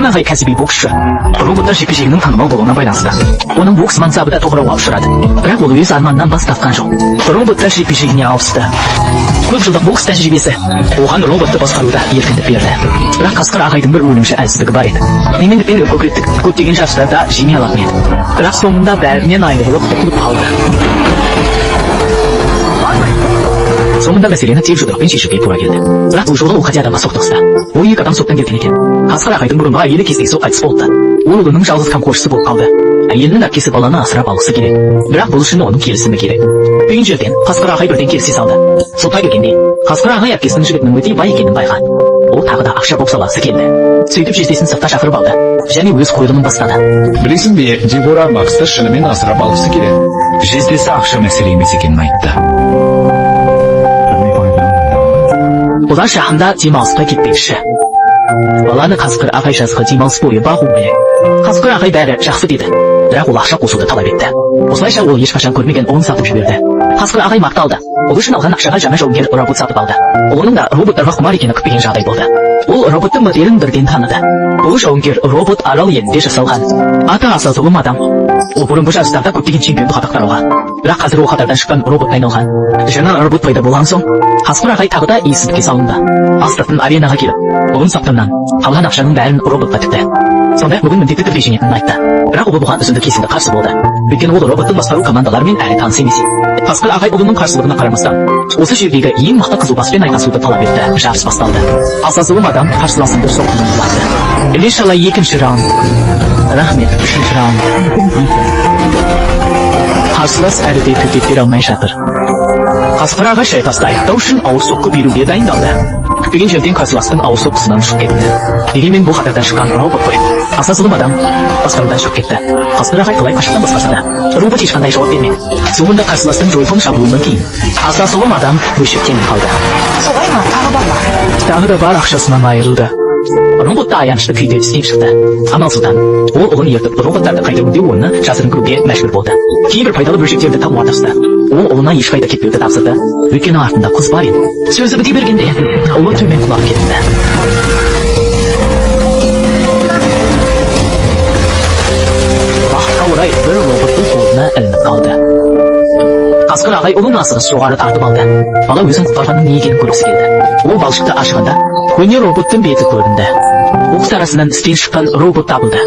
Адам ағай кәсіби боксшы. Роботтар жекпе-жегінің танымал болуына байланысты. Оның бокс мансабы да тоқырауға ұшырады. Бірақ ол өз арманынан бас тартқан жоқ. Роботтар жекпе-жегіне ауысты. Көп жылдық бокс тәжірибесі оған роботты басқаруда еркіндік берді. Бірақ қасқыр ағайдың бір өлімші әлсіздігі бар еді. Менмендік пен көкіректік көптеген жарыстарда жеңе алатын еді. Бірақ соңында бәрінен айырылып, ұтылып қалды. Соңында мәселені тек жұдырықпен шешуге тура келді. Бірақ бұл жолы ол қате адамға соқтығысты. Ол екі адам соттан кеткен екен. Қасқыр ағайдың бұрынғы әйелі кездейсоқ қайтыс болыпты. Ол ұлының жалғыз қамқоршысы болып қалды. Әйелінің әпкесі баланы асырап алғысы келеді. Бірақ бұл үшін оның келісімі керек. Күтпеген жерден қасқыр ағай бірден келісе салды. Сотқа келгенде қасқыр ағай әпкесінің жігітінің өте бай екенін байқады. Ол тағы да ақша бопсалағысы келді. Сөйтіп жездесін сыртқа шақырып алды және өз қойылымын бастады. Білесің бе, Дебора Максты шынымен асырап алғысы келеді. Жездесі ақша мәселе емес екенін айтты. Олар жақында демалысқа кетпекші. Баланы қасқыр ағай жазғы демалыс бойы бағу керек. Қасқыр ағай бәрі жақсы деді. Бірақ ол ақша қосуды талап етті. Осылайша ол ешқашан көрмеген ұлын сатып жіберді. Қасқыр ағай мақталды. Ол үшін алған ақшаға жаңа жауынгер робот сатып алды. Оның да роботтарға құмар екені күтпеген жағдай болды. Ол роботтың моделін бірден таныды. Бұл жауынгер робот Арал елінде жасалған. Аты аса зұлым адам. Ол бұрынғы жарыстарда көптеген чемпиондық атақтар алған. Бірақ қазір ол қатардан шыққан роботқа айналған. Жаңа робот пайда болған соң, қасқыр ағай тағы да ессіздікке салынды. Астыртын аренаға келіп, ұлын сатқаннан қалған ақшаның бәрін роботқа тікті. Сондай-ақ бүгін міндетті түрде жеңетінін айтты. Бірақ ұлы бұған үзінді кесінді қарсы болды. Өйткені ол роботтың басқару командаларымен әлі таныс емес еді. Қасқыр ағай ұлының қарсылығына қарамастан, осы жердегі ең мықты қызылбаспен айқасуды талап етті. Жарыс басталды. Аса зұлым адам қарсыласын бір соққымен құлатты. Іле шала екінші раунд. Рахмет, үшінші раунд. Қарсылас әлі де төтеп бере алмай жатыр. Қасқыр ағай шайқасты аяқтау үшін ауыр соққы беруге дайындалды. Күтпеген жерден қарсыластың ауыр соққысынан ұшып кетті. Дегенмен бұл қатардан шыққан робот қой. Аса зұлым адам басқарудан шығып кетті. Қасқыр ағай қалай қашықтан басқарса да, робот ешқандай жауап бермеді. Соңында қарсыластың жойқын шабуылынан кейін аса зұлым адам бөлшектеніп қалды. Солай ма? Тағы бар ма? Тағы да бар ақшасынан айырылды. Робот та аянышты күйде істен шықты. Амалсыздан ол ұлын ертіп, роботтарды қайта өңдеу орнына жасырын кіруге мәжбүр болды. Кейбір пайдалы бөлшектерді табуға тырысты. Ол ұлына ешқайда кетпеуді тапсырды. Өйткені артында қыз бар еді. Сөзі біте бергенде ұлы төмен құлап кетті. Бақытқа орай бір роботтың қолына ілініп қалды. Қасқыр ағай ұлын асығыс жоғары тартып алды. Бала өзін құтқарғанның не екенін көргісі келді. Ол балшықты ашығанда көне роботтың беті көрінді. Қоқыс арасынан істен шыққан робот табылды.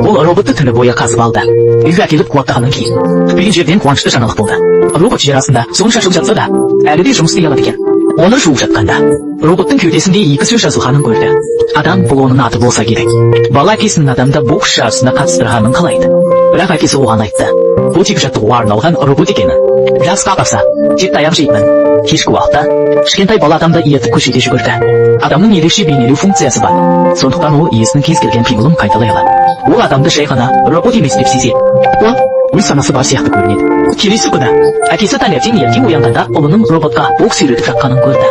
Ол роботты түні бойы қазып алды. Үйге әкеліп қуаттағаннан кейін күтпеген жерден қуанышты жаңалық болды. Робот жер астында сонша жыл жатса да, әлі де жұмыс істей алады екен. Оны жуып жатқанда роботтың кеудесінде екі сөз жазылғанын көрді. Адам, бұл оның аты болса керек. Бала әкесінің адамды бокс жарысына қатыстырғанын қалайды. Бірақ әкесі оған айтты. Бұл тек жаттығуға арналған робот екенін. Жарысқа барса, тек таяқ жейтінін. Кешкі уақытта кішкентай бала адамды ертіп көшеде жүгірді. Адамның ерекше бейнелеу функциясы бар. Сондықтан ол иесінің кез келген қимылын қайталай алады. Ол адамды жай ғана робот емес деп сезеді. Ол өз санасы бар сияқты көрінеді. Келесі күні әкесі таңертең ерте оянғанда ұлының роботқа бокс үйретіп жатқанын көрді.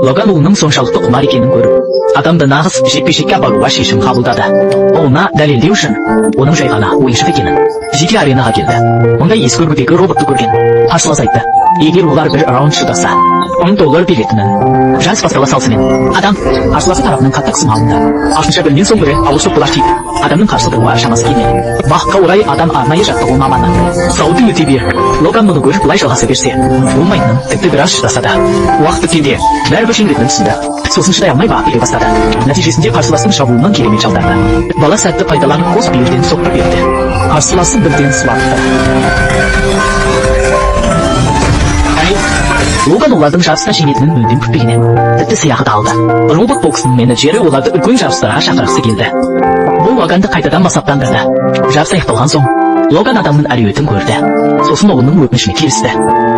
Логан ұлының соншалықты құмар екенін көріп, адамды нағыз жекпе-жекке апаруға шешім қабылдады. Ұлына дәлелдеу үшін оның жай ғана ойыншық екенін. Жеке аренаға келді. Мұнда ескі үлгідегі роботты көрген. Қарсылас айтты, егер олар бір раунд шыдаса, 10 доллар беретінін. Жарыс бастала салысымен адам қарсыласы тарапынан қатты қысым алынды. Артынша бірінен соң бірі ауыр соққылар тиді. Адамның қарсы тұруға шамасы келмеді. Бақытқа орай адам арнайы жаттығу маманы. Сауыты өте берік. Логан мұны көріп, былай жалғаса берсе болмайтынын, тіпті біраз шыдаса да, уақыт біткенде бәрібір жеңілетінін түсінді. Сосын шыдай алмай бағып бере бастады. Нәтижесінде қарсыластың шабуылынан керемет жалтарды. Бала сәтті пайдаланып, қос бүйірден соққы берді. Қарсыласын бірден сұлатты. Әй, Логан олардың жарыста жеңетінін мүлдем күтпеген еді. Тіпті сыйақы да алды. Робот боксының менеджері оларды үлкен жарыстарға шақырғысы келді. Бұл Логанды қайтадан масаттандырды. Жарыс аяқталған соң, Логан адамның әлеуетін көрді. Сосын ұлының өтінішіне келісті.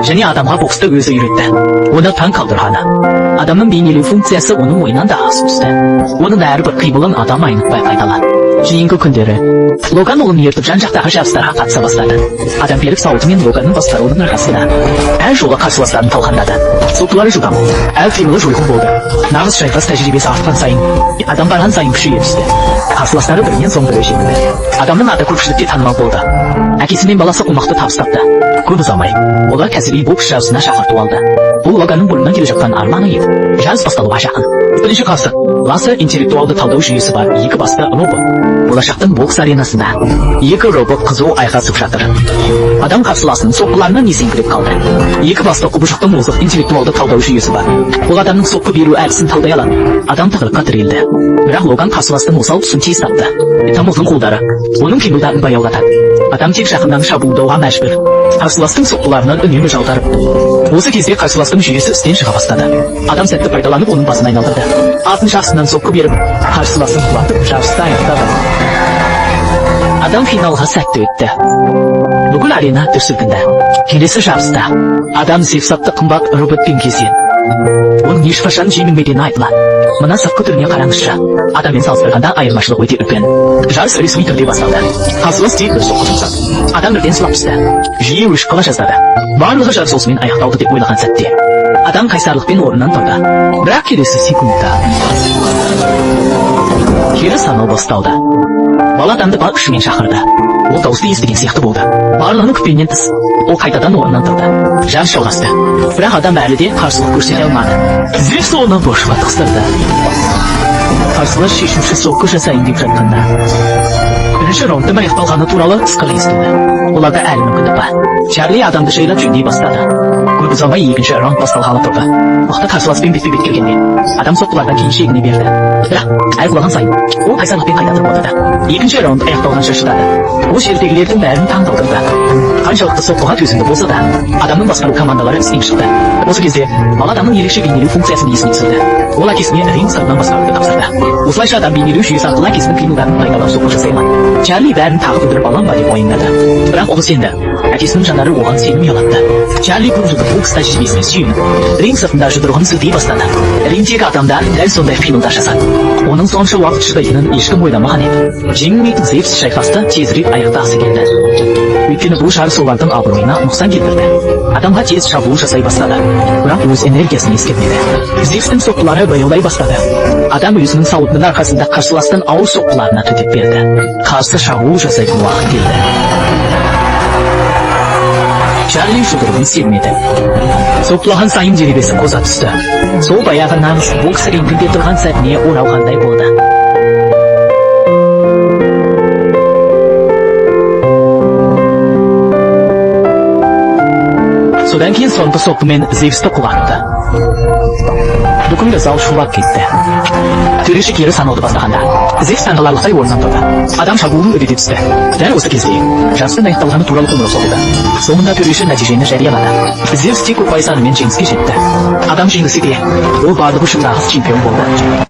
Және адамға боксты өзі үйретті. Оны таң қалдырғаны: адамның бейнелеу функциясы оның ойынан да асып түсті. Оның әрбір қимылын адам айнытпай қайталады. Кейінгі күндері Логан ұлын ертіп жан жақтағы жарыстарға қатыса бастады. Адам берік сауыты мен Логанның басқаруының арқасында әр жолы қарсыластарын талқандады. Соққылары жылдам, әр қимылы жойқын болды. Нағыз шайқас тәжірибесі артқан сайын адам барған сайын күшейе түсті. Қарсыластары бірінен соң бірі жеңілді. Адамның аты көпшілікке танымал болды. Әкесі мен баласы қомақты табыс тапты. Көп ұзамай олар кәсіби бокс жарысына шақырту алды. Бұл Логанның бұрыннан келе жатқан арманы еді. Жарыс басталуға жақын. Бірінші қарсы Ласа интеллектуалды талдау жүйесі бар екі басты робот. Болашақтың бокс аренасында екі робот қызу айқасып жатыр. Адам қарсыласының соққыларынан есеңгіреп қалды. Екі басты құбыжықтың озық интеллектуалды талдау жүйесі бар. Ол адамның соққы беру әдісін талдай алады. Адам тығырыққа тірелді. Бірақ Логан қарсыластың осал тұсын тез тапты. Тамыздың қолдары оның қимылдарын баяулатады. Адам тек жақыннан шабуылдауға мәжбүр. Қарсыластың соққыларынан үнемі жалтарып. Осы кезде қарсыластың жүйесі істен шыға бастады. Адам сәтті пайдаланып, оның басын айналдырды. Атын жақсынан соққы беріп, қарсыласын құлатып, жарысты аяқтады. Адам финалға сәтті өтті. Бүкіл арена дүр сілкінді. Келесі жарыста адам Зевс атты қымбат роботпен кездеседі. Оның ешқашан жеңілмегені айтылады. Мына сыртқы түріне қараңызшы. Адаммен салыстырғанда айырмашылық өте үлкен. Жарыс ресми түрде басталды. Қарсылас тек бір соққы жұмсады. Адам бірден сұлап түсті. Жүйе өшіп қала жаздады. Барлығы жарыс осымен аяқталды деп ойлаған сәтте адам қайсарлықпен орнынан тұрды. Бірақ келесі секундта кері санау басталды. Бала адамды бар күшімен шақырды. Ол дауысты естіген сияқты болды. Барлығының күткеннен тыс. Ол қайтадан орнынан тұрды. Жарыс жалғасты. Бірақ адам әлі де қарсылық көрсете алмады. Зевс оны бұрышқа тықсырды. Қарсылас шешуші соққы жасайын деп жатқанда, бірінші раундтың аяқталғаны туралы ысқырық естілді. Оларда әлі мүмкіндік бар. Чарли адамды жайлап жөндей бастады. Көп ұзамай екінші раунд басталғалы тұрды. Мықты қарсыласпен бетпе-бет келгенде адам соққылардан кейін шегіне берді. Бірақ әр құлаған сайын ол қайсарлықпен қайта тұрып отырды. Екінші раунд аяқталғанша шыдады. Ол жердегілердің бәрін таң қалдырды. Қаншалықты соққыға төзімді болса да, адамның басқару командалары істен шықты. Осы кезде бала адамның ерекше бейнелеу функциясын есіне түсірді. Ол әкесіне ринг сыртынан басқаруды тапсырды. Осылайша адам бейнелеу жүйесі арқылы әкесінің қимылдарын қайталап соққы жасай алады. Чарли бәрін тағы бүлдіріп алам ба деп уайымдады. Бірақ ол сенді. Әкесінің жанары оған сенім ұялатты. Чарли көп жылдық бокс тәжірибесіне сүйеніп, ринг сыртында жұдырығын сілтей бастады. Рингтегі адамдар дәл сондай қимылдар жасады. Оның сонша уақыт шыдайтынын ешкім ойламаған еді. Жеңілмейтін Зевс шайқасты тезірек аяқтағысы келді. Өйткені бұл жарыс олардың абыройына нұқсан келтірді. Адамға тез шабуыл жасай бастады. Бірақ өз энергиясын ескермеді. Зевстің соққылары баяулай бастады. Адам өзінің сауытының арқасында қарсыластың ауыр соққыларына төтеп берді. Қарсы шабуыл жасайтын уақыт келді. Чарли жұдырығын сермеді. Соққылаған сайын жеребесі қоза түсті. Сол баяғы нағыз бокс рингінде тұрған сәтіне оралғандай болды. Содан кейін соңғы соққымен Зевсті құлатты. Бүкіл зал шулап кетті. Төреші кері санауды бастағанда Зевс таңғаларлықтай орнынан тұрды. Адам шабуылын үдете түсті. Дәл осы кезде жарыстың аяқталғаны туралы қоңырау соғылды. Соңында төреші нәтижені жариялады. Зевс тек ұпай санымен жеңіске жетті. Адам жеңілсе де, ол барлығы үшін нағыз чемпион болды.